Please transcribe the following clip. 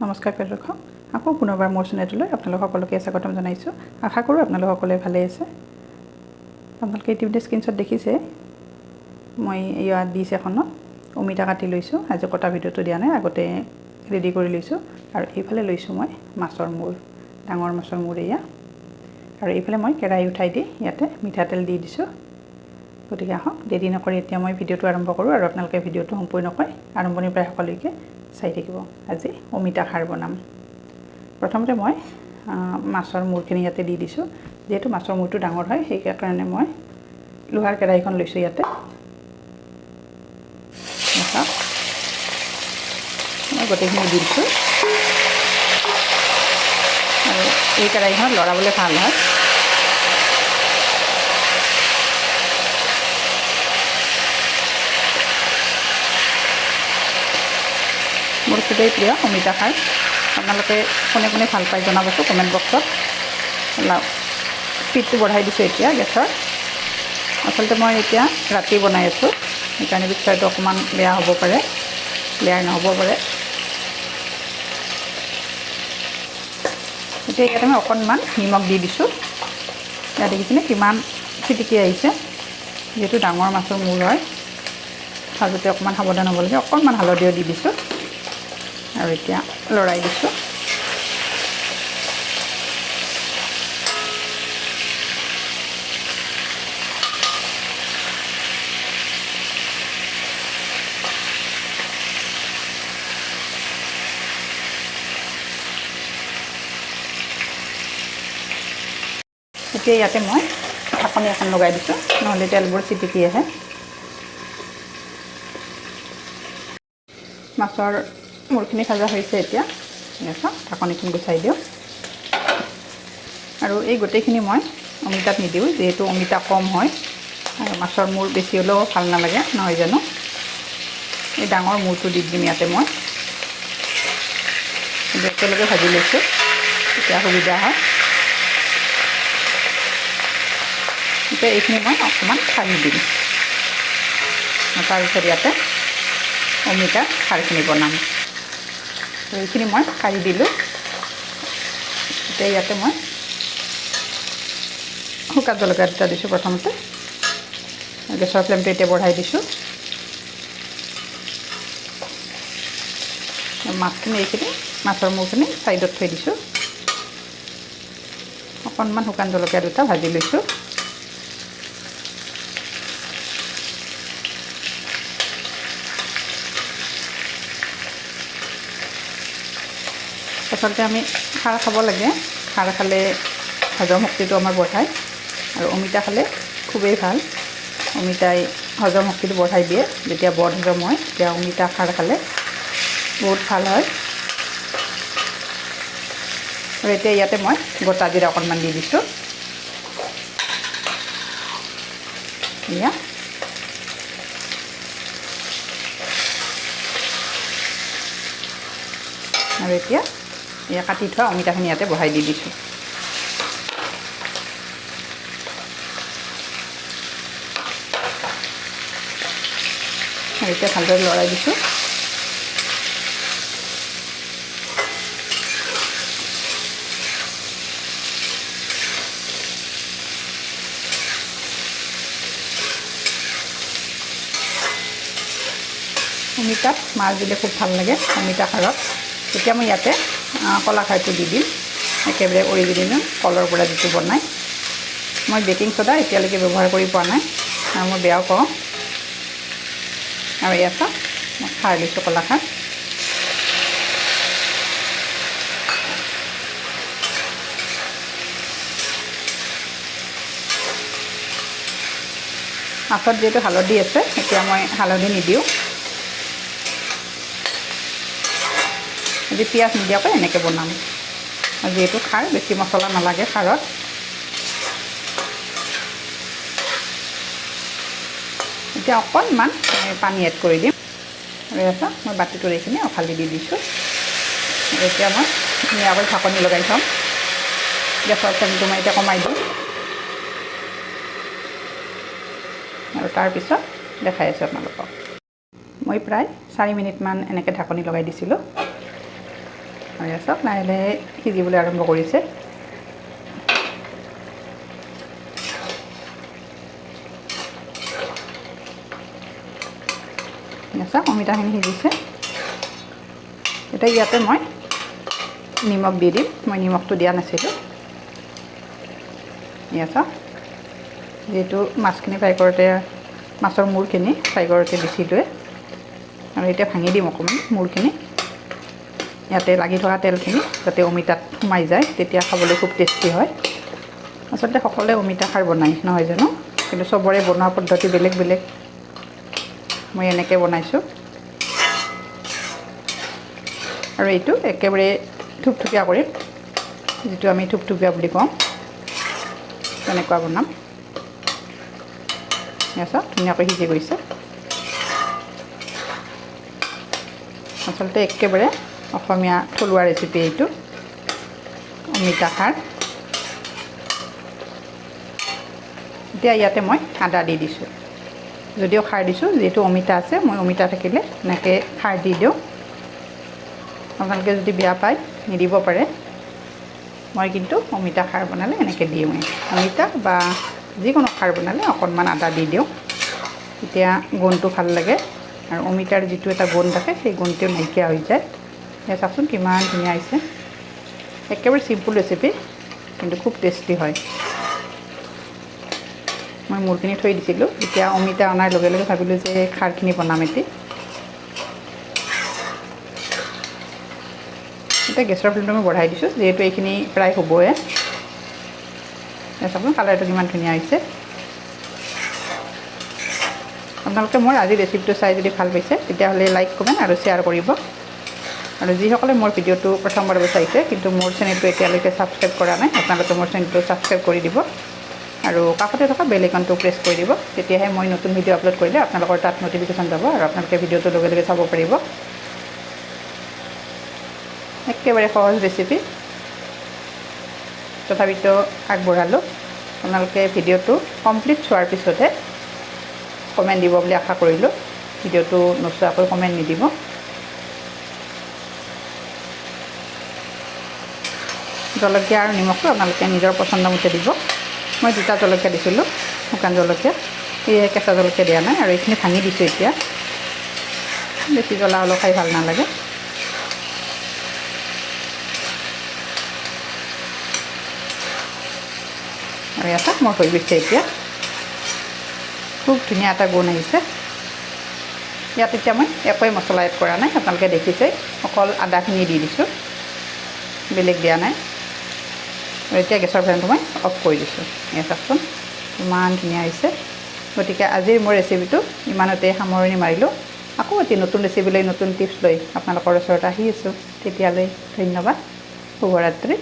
নমস্কাৰ প্ৰিয় দৰ্শক, আকৌ পুনৰবাৰ মোৰ চেনেলটোলৈ আপোনালোক সকলোকে স্বাগতম জনাইছোঁ। আশা কৰোঁ আপোনালোক সকলোৱে ভালে আছে। আপোনালোকে ইতিমধ্যে স্ক্ৰীনশ্বট দেখিছে, মই এয়া ডিছ এখনত অমিতা কাটি লৈছোঁ। আজি কটা ভিডিঅ'টো দিয়া নাই, আগতে ৰেডি কৰি লৈছোঁ। আৰু এইফালে লৈছোঁ মই মাছৰ মূৰ, ডাঙৰ মাছৰ মূৰ এয়া। আৰু এইফালে মই কেৰাহী উঠাই দি ইয়াতে মিঠাতেল দি দিছোঁ। গতিকে আহক, দেৰি নকৰি এতিয়া মই ভিডিঅ'টো আৰম্ভ কৰোঁ আৰু আপোনালোকে ভিডিঅ'টো সম্পূৰ্ণকৈ আৰম্ভণিৰ পৰা সকলোকে চাই থাকিব। আজি অমিতা খাৰ বনাম। প্ৰথমতে মই মাছৰ মূৰখিনি ইয়াতে দি দিছোঁ। যিহেতু মাছৰ মূৰটো ডাঙৰ হয়, সেইকাৰণে মই লোহাৰ কেৰাহীখন লৈছোঁ ইয়াতে। মই গোটেইখিনি দি দিছোঁ আৰু এই কেৰাহীখনত লৰাবলৈ ভাল হয়। মোৰ খুবেই প্ৰিয় অমিতা খাৰ। আপোনালোকে কোনে কোনে ভাল পায় জনাবচোন কমেণ্ট বক্সত। স্পীডটো বঢ়াই দিছোঁ এতিয়া গেছৰ। আচলতে মই এতিয়া ৰাতি বনাই আছোঁ, সেইকাৰণে পিকচাৰটো অকণমান বেয়া হ'ব পাৰে, ক্লিয়াৰ নহ'ব পাৰে। এতিয়া ইয়াতে মই অকণমান নিমখ দি দিছোঁ। ইয়াত দেখিছেনে কিমান চিটিকি আহিছে। যিহেতু ডাঙৰ মাছৰ মূৰ হয়, ভাজোঁতে অকণমান সাৱধান হ'ব লাগে। অকণমান হালধিও দি দিছোঁ আৰু এতিয়া লৰাই দিছোঁ। এতিয়া ইয়াতে মই ঢাকনি এখন লগাই দিছোঁ, নহ'লে তেলবোৰ চিটিকি আহে। মাছৰ মূৰখিনি ভাজা হৈছে। এতিয়া ঢাকনিখন গুচাই দিওঁ। আৰু এই গোটেইখিনি মই অমিতাত নিদিওঁ, যিহেতু অমিতা কম হয় আৰু মাছৰ মূৰ বেছি হ'লেও ভাল নালাগে, নহয় জানো? এই ডাঙৰ মূৰটো দি দিম ইয়াতে মই। কিন্তু একেলগে ভাজি লৈছোঁ, তেতিয়া সুবিধা হয়। এতিয়া এইখিনি মই অকণমান খাৰি দিম। তাৰপিছত ইয়াতে অমিতা খাৰখিনি বনাম। এইখিনি মই খাৰি দিলোঁ। এতিয়া ইয়াতে মই শুকান জলকীয়া দুটা দিছোঁ প্ৰথমতে। গেছৰ ফ্লেমটো এতিয়া বঢ়াই দিছোঁ। মাছখিনি এইখিনি মাছৰ মূৰখিনি ছাইডত থৈ দিছোঁ। অকণমান শুকান জলকীয়া দুটা ভাজি লৈছোঁ। আচলতে আমি খাৰ খাব লাগে। খাৰ খালে হজম শক্তিটো আমাৰ বঢ়ায় আৰু অমিতা খালে খুবেই ভাল। অমিতাই হজম শক্তিটো বঢ়াই দিয়ে। যেতিয়া বদ হজম হয় তেতিয়া অমিতা খাৰ খালে বহুত ভাল হয়। আৰু এতিয়া ইয়াতে মই গোটা জিৰা অকণমান দি দিছোঁ। এয়া আৰু এতিয়া এয়া কাটি থোৱা অমিতাখিনি ইয়াতে বহাই দি দিছোঁ। আৰু এতিয়া ভালদৰে লৰাই দিছোঁ। অমিতাত মাছ দিলে খুব ভাল লাগে, অমিতা খাৰত। এতিয়া মই ইয়াতে কলা খাৰটো দি দিম, একেবাৰে অৰিজিনেল কলৰ পৰা যিটো বনায়। মই বেকিং চ'ডা এতিয়ালৈকে ব্যৱহাৰ কৰি পোৱা নাই আৰু মই বেয়াও পাওঁ। আৰু ইয়াত মই খাৰ দিছোঁ, কলা খাৰ। মাছত যিহেতু হালধি আছে, এতিয়া মই হালধি নিদিওঁ। আজি পিঁয়াজ নিদিয়াকৈ এনেকৈ বনাম। যিহেতু খাৰ, বেছি মছলা নালাগে খাৰত। এতিয়া অকণমান পানী এড কৰি দিম। আৰু এটা মই বাতিটোৰ এইখিনি অফালি দি দিছোঁ। এতিয়া মই ধুনীয়াকৈ ঢাকনি লগাই থ'ম। গেছৰ ফ্লেমটো মই এতিয়া কমাই দিম আৰু তাৰপিছত দেখাই আছোঁ আপোনালোকক। মই প্ৰায় 4 মিনিটমান এনেকৈ ঢাকনি লগাই দিছিলোঁ। আৰু চাওক লাহে লাহে সিজিবলৈ আৰম্ভ কৰিছে। চাওক অমিতাখিনি সিজিছে। এতিয়া ইয়াতে মই নিমখ দি দিম, মই নিমখটো দিয়া নাছিলোঁ। এয়া চাওক, যিহেতু মাছখিনি ফ্ৰাই কৰোঁতে মাছৰ মূৰখিনি ফ্ৰাই কৰোঁতে দিছিলোঁৱে, আৰু এতিয়া ভাঙি দিম অকণমান মূৰখিনি, ইয়াতে লাগি থকা তেলখিনি যাতে অমিতাত সোমাই যায়, তেতিয়া খাবলৈ খুব টেষ্টি হয়। আচলতে সকলোৱে অমিতা খাৰ বনায় নহয় জানো, কিন্তু চবৰে বনোৱা পদ্ধতি বেলেগ বেলেগ। মই এনেকৈ বনাইছোঁ। আৰু এইটো একেবাৰে থুপথুপীয়া কৰিম, যিটো আমি থুপথুপীয়া বুলি কওঁ, তেনেকুৱা বনাম। চাওক ধুনীয়াকৈ সিজি গৈছে। আচলতে একেবাৰে অসমীয়া থলুৱা ৰেচিপি এইটো অমিতা খাৰ। এতিয়া ইয়াতে মই আদা দি দিছোঁ, যদিও খাৰ দিছোঁ, যিহেতু অমিতা আছে, মই অমিতা থাকিলে এনেকৈ খাৰ দি দিওঁ। আপোনালোকে যদি বেয়া পায় নিদিব পাৰে, মই কিন্তু অমিতা খাৰ বনালে এনেকৈ দিওঁৱেই। অমিতা বা যিকোনো খাৰ বনালে অকণমান আদা দি দিওঁ, তেতিয়া গোন্ধটো ভাল লাগে আৰু অমিতাৰ যিটো এটা গোন্ধ থাকে সেই গোন্ধটো নাইকিয়া হৈ যায়। এয়া চাওকচোন কিমান ধুনীয়া হৈছে। একেবাৰে চিম্পুল ৰেচিপি, কিন্তু খুব টেষ্টি হয়। মই মূৰখিনি থৈ দিছিলোঁ, এতিয়া অমিতা অনাৰ লগে লগে ভাবিলোঁ যে খাৰখিনি বনাম এটি। এতিয়া গেছৰ ফ্লেমটো মই বঢ়াই দিছোঁ, যিহেতু এইখিনি প্ৰায় হ'বই। চাওকচোন কালাৰটো কিমান ধুনীয়া হৈছে। আপোনালোকে মোৰ আজিৰ ৰেচিপিটো চাই যদি ভাল পাইছে তেতিয়াহ'লে লাইক, কমেণ্ট আৰু শ্বেয়াৰ কৰিব। আৰু যিসকলে মোৰ ভিডিঅ'টো প্ৰথমবাৰ চাইছে কিন্তু মোৰ চেনেলটো এতিয়ালৈকে ছাবস্ক্ৰাইব কৰা নাই, আপোনালোকে মোৰ চেনেলটো ছাবস্ক্ৰাইব কৰি দিব আৰু কাষতে থকা বেল আইকনটো প্ৰেছ কৰি দিব। তেতিয়াহে মই নতুন ভিডিঅ' আপলোড কৰিলে আপোনালোকৰ তাত ন'টিফিকেশ্যন যাব আৰু আপোনালোকে ভিডিঅ'টো লগে লগে চাব পাৰিব। একেবাৰে সহজ ৰেচিপি, তথাপিতো আগবঢ়ালোঁ। আপোনালোকে ভিডিঅ'টো কমপ্লিট চোৱাৰ পিছতহে কমেণ্ট দিব বুলি আশা কৰিলোঁ। ভিডিঅ'টো নোচোৱাকৈ কমেণ্ট নিদিব। জলকীয়া আৰু নিমখটো আপোনালোকে নিজৰ পচন্দমতে দিব। মই 2টা জলকীয়া দিছিলোঁ, শুকান জলকীয়া, সেয়ে কেঁচা জলকীয়া দিয়া নাই। আৰু এইখিনি ভাঙি দিছোঁ এতিয়া, বেছি জ্বলা হ'লেও খাই ভাল নালাগে। আৰু এটা মোৰ হৈ গৈছে এতিয়া, খুব ধুনীয়া এটা গোন্ধ আহিছে। ইয়াত এতিয়া মই একোৱেই মছলা এড কৰা নাই, আপোনালোকে দেখিছে, অকল আদাখিনি দি দিছোঁ, বেলেগ দিয়া নাই। আৰু এতিয়া গেছৰ ফ্লেমটো মই অফ কৰি দিছোঁ। এয়া চাওকচোন ইমান ধুনীয়া হৈছে। গতিকে আজিৰ মোৰ ৰেচিপিটো ইমানতে সামৰণি মাৰিলোঁ। আকৌ এটি নতুন ৰেচিপি লৈ, নতুন টিপছ লৈ আপোনালোকৰ ওচৰত আহি আছোঁ। তেতিয়ালৈ ধন্যবাদ, শুভৰাত্ৰি।